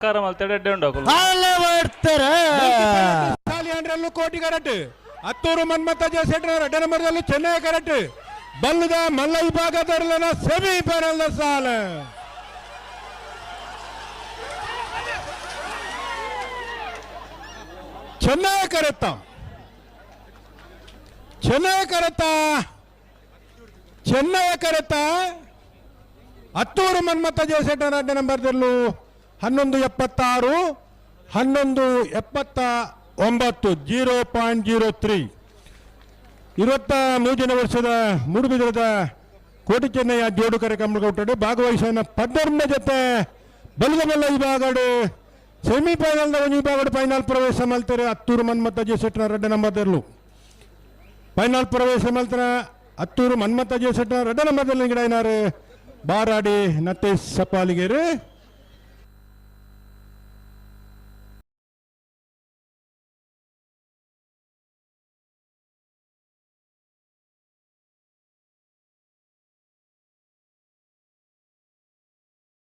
ಮಲ್ತೆಡ್ ಎಡ್ಡೆ ಉಂಡು ಅಕುಲು. ಅಲೆ ಮಾಡ್ತಾರೆ. ಸಾಲಿ ಕೋಟಿ ಕರೆಕ್ಟ್. ಅತ್ತೂರು ಮನ್ಮಥ ಜಯಶೆಟ್ಟರ್ ಎರಡನೇ ನಂಬರ್ದಲ್ಲಿ ಚೆನ್ನೈ ಕರೆಕ್ಟ್. ಬಲ್ಲದ ಮಲ್ಲ ವಿಭಾಗದಲ್ಲಿನ ಸೆಮಿಫೈನಲ್ ಸಾಲ. ಚೆನ್ನೈ ಕರೆತ್ತ, ಚೆನ್ನೈ ಕರೆತ್ತ, ಚೆನ್ನೈ ಕರೆತ್ತ. ಅತ್ತೂರು ಮನ್ಮಥ ಜಯಶೆಟ್ಟರ್ ಎರಡನೇ ನಂಬರ್ದಲ್ಲೂ 11.76, 11.79, 0.03. 23ನೇ ವರ್ಷದ ಮೂಡುಬಿದಿರದ ಕೋಟಿ ಚೆನ್ನಯ್ಯ ಜೋಡು ಕಾರ್ಯಕ್ರಮ ಭಾಗವಹಿಸಿದ 12 ಜೊತೆ ಬಲಗಬಲ್ಲ ವಿಭಾಗಡು ಸೆಮಿಫೈನಲ್ ಒಂದು ವಿಭಾಗಡು ಫೈನಲ್ ಪ್ರವೇಶ ಮಲ್ತಾರೆ. ಅತ್ತೂರು ಮನ್ಮಥ ಜಯಶೆಟ್ಟನ ಎರಡನೇ ನಂಬರ್ದಲ್ಲೂ ಫೈನಲ್ ಪ್ರವೇಶ ಮಲ್ತನ. ಅತ್ತೂರು ಮನ್ಮಥ ಜಯಶೆಟ್ಟನ ಎರಡನೇ ನಂಬರ್ದಲ್ಲಿ ಗಿಡ ಏನಾರು ಬಾರಾಡಿ ನತ್ತೇಶ್ ಸಪಾಲಿಗೇರು.